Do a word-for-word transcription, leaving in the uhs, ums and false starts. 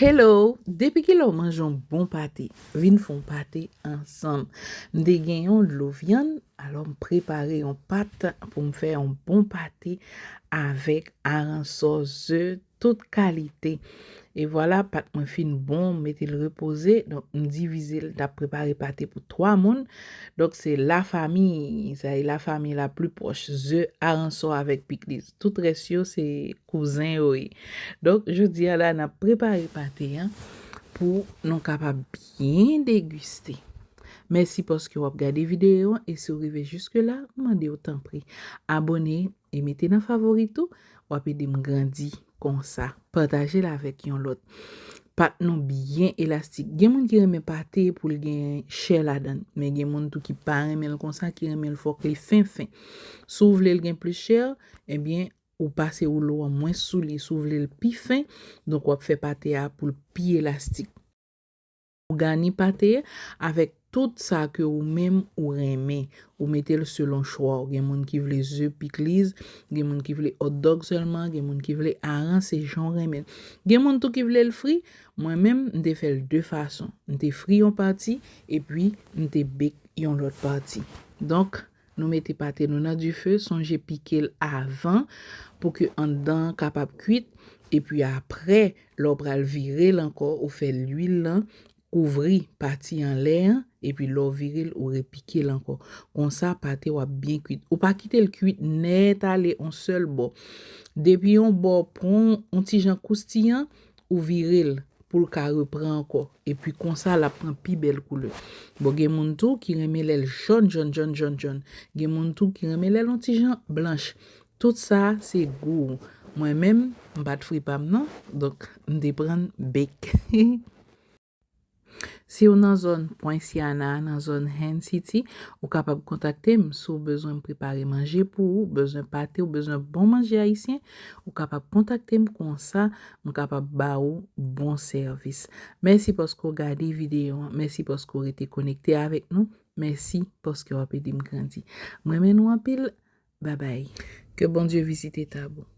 Hello, depi kilè w manje yon bon pate? Vin fè yon pate ansanm. M te gen yon dlo vyann, alò m prepare yon pat pou m fè yon bon pate avèk aransò, ze, tout kalite. E vwala, pat mwen fin bon, m mete l repoze. Donk, m divize l, t ap prepare pate pou twa moun. Donk, se lafanmi, sa e lafanmi la pli pwòch, ze, aransò avèk pikliz. Tout rès yo, se kouzen yo ye. Donk, jodi a la, n ap prepare pate a pou nou kapab byen degiste. Mèsi paske w ap gade videyo an, e si w rive jiske la, m mande w tanpri, abòne e mete nan favori tou, w ap ede m grandi konsa. Pataje l avèk yon lòt. Pat nou byen elastik. Gen moun ki renmen pate pou l gen chè ladan l, men gen moun tou ki pa renmen l konsa, ki renmen l fòk li fen fen. Si w vle l gen plis chè, ebyen, ou pase woulo an mwens sou li. Si w vle l pi fen, donk w ap fè pate a pou l pi elastik. Ou gani pate avèk tout sa ke ou menm ou renmen. Ou mete l selon chwa w. Gen moun ki vle ze, pikliz, gen moun ki vle hot dog sèlman, gen moun ki vle aran, se jan w renmen l. Gen moun tou ki vle l fri. Mwen menm, m te fè l de fason. M te fri yon pati, epi m te bake yon lòt pati. Donk, nou mete pate nou nan dife, sonje pike l avan pou ke anndan an kapab kwit. Epi apre, lè w pral vire l ankò, ou fè lwil lan kouvri pati anlè an, epi lè w vire l, ou repike l ankò. Konsa, pate w ap byen kwit. Ou pa kite l kwit nèt ale yon sèl bò. Depi yon bò pran yon ti jan koustiyan, ou vire l pou l ka repran ankò. Epi konsa, l ap pran pi bèl koulè. Bon, gen moun tou ki renmen lè l jòn, jòn, jòn, jòn, jòn. Gen moun tou ki renmen lè l yon ti jan blanch. Tout sa, se gou w. Mwen menm, m pa t fri pa m non. Donk, m te pran bake. Si w nan zòn Poinciana, nan zòn Haines City, ou kapab kontakte m si w bezwen m prepare manje pou ou, bezwen pate, ou bezwen bon manje ayisyen, ou kapab kontakte m konsa, m kapab ba ou bon sèvis. Mèsi paske w gade videyo an, mèsi paske w rete konekte avèk nou, mèsi paske w ap ede m grandi. M renmen nou anpil, babay. Ke Bondye vizite tab ou.